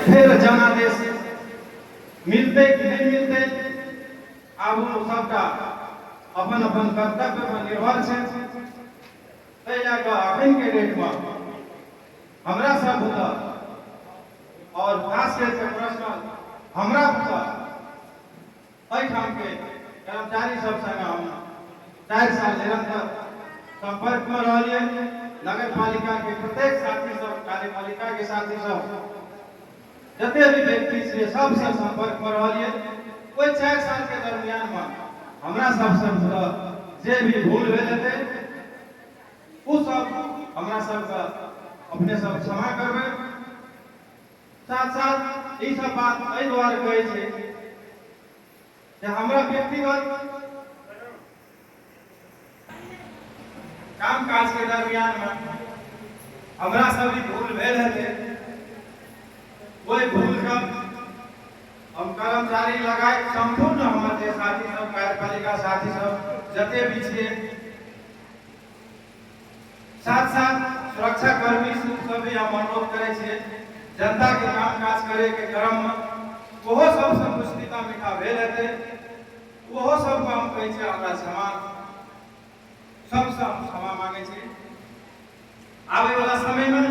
फेर जनादेश मिलतै कि नहि मिलतै, आब ओ सबटा अपन अपन कर्तव्य पर निर्भर छै। ताहि लए कऽ अखनके डेटमे हमरा सब बुते और खास करिके पर्सनल हमरा बुते एहिठामके कर्मचारी सब संगे हम 4 साल निरंतर संपर्कमे रहलियै। नगरपालिकाके प्रत्येक साथी सब, कार्यपालिकाके साथी सब, जते भी व्यक्ति छियै सबसँ संपर्कमे रहलियै। ओहि 4 सालके दरमियानमे हमरा सबसँ जे भी भूल भेल हेतै ओ सब हमरा सबके अपने सब क्षमा करबै। साथ साथ ई सब बात एहि दुआरे कहै छी जे हमरा व्यक्तिगत काम काज के दरमियान में हमरा सब भी भूल भेल हेतै, ओहि भूल के हम कर्मचारी लगाए संपूर्ण हमर जे साथी सब, कार्यपालिका साथी सब जते भी छियै, साथ साथ सुरक्षा कर्मी सबसँ भी हम अनुरोध करै छियै, जनता के काम काज करे के क्रम में ओहो सबसँ कुछ तीता मीठा भेल हेतै, ओहो सबके हम कहै छियै हमरा क्षमा, सबसँ हम क्षमा मांगै छी। आबै वाला समय में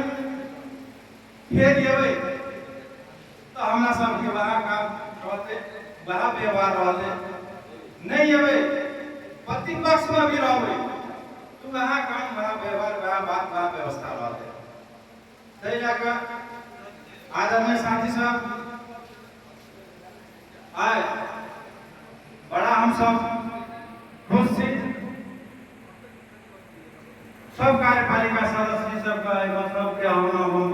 फेर एबै तऽ हमरा सबके वएह काम रहतै, वएह व्यवहार रहतै। नहि एबै, प्रतिपक्षमे भी रहबै तऽ वएह काम, वएह व्यवहार, वएह बात, वएह व्यवस्था रहतै। ताहि लए कऽ आदरणीय साथी सब, आइ बड़ा हमसब खुश छी। सब कार्यपालिका सदस्य सबके एहिमे सबके हम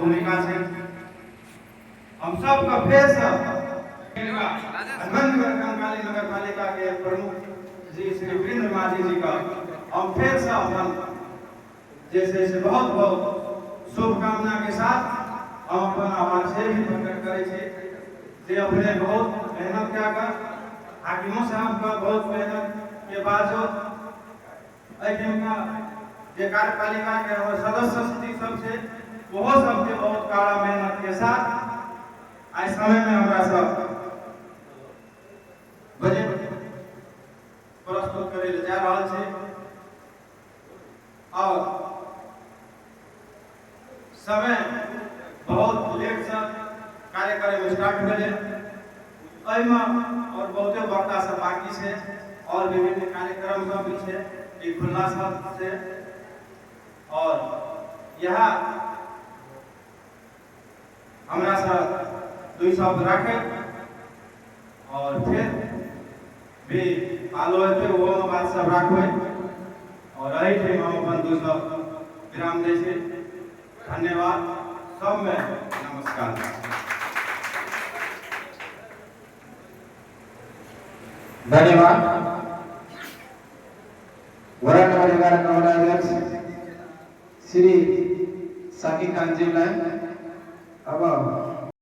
भूमिका छै। हम सबके फेरसँ हनुमतनगर कंकाली नगरपालिका के प्रमुख जी श्री वीरेंद्र माझी जी का हम फेरसँ अपन जे छै से बहुत बहुत शुभकामना के साथ हम अपन आभार से भी प्रकट करै छी जे अपने बहुत मेहनत कए कऽ, हाकिमो साहबके बहुत मेहनत के बावजूद एहिठामका जे कार्यपालिकाके हमर सदस्य जी सब छै, ओहो सबके बहुत कड़ा मेहनत के साथ आइ समयमे हमरा सब बजट प्रस्तुत करै लए जा रहल छै। और समय बहुत लेटसँ कार्यक्रम स्टार्ट भेलै, एहिमे और बहुते वक्ता सब बाकी छै और विभिन्न कार्यक्रम सब भी छै ई खुला सब छै। और यह हमरा सब दुई शब्द राखैत और फिर भी आलो हेतै, ओहोमे बात सब राखबै और एहिठाम हम अपन दू शब्द विराम दै छी। धन्यवाद सबमे, नमस्कार। धन्यवाद। वडा नंबर 11 का वडाध्यक्ष श्री साकी खान जी लाइन अब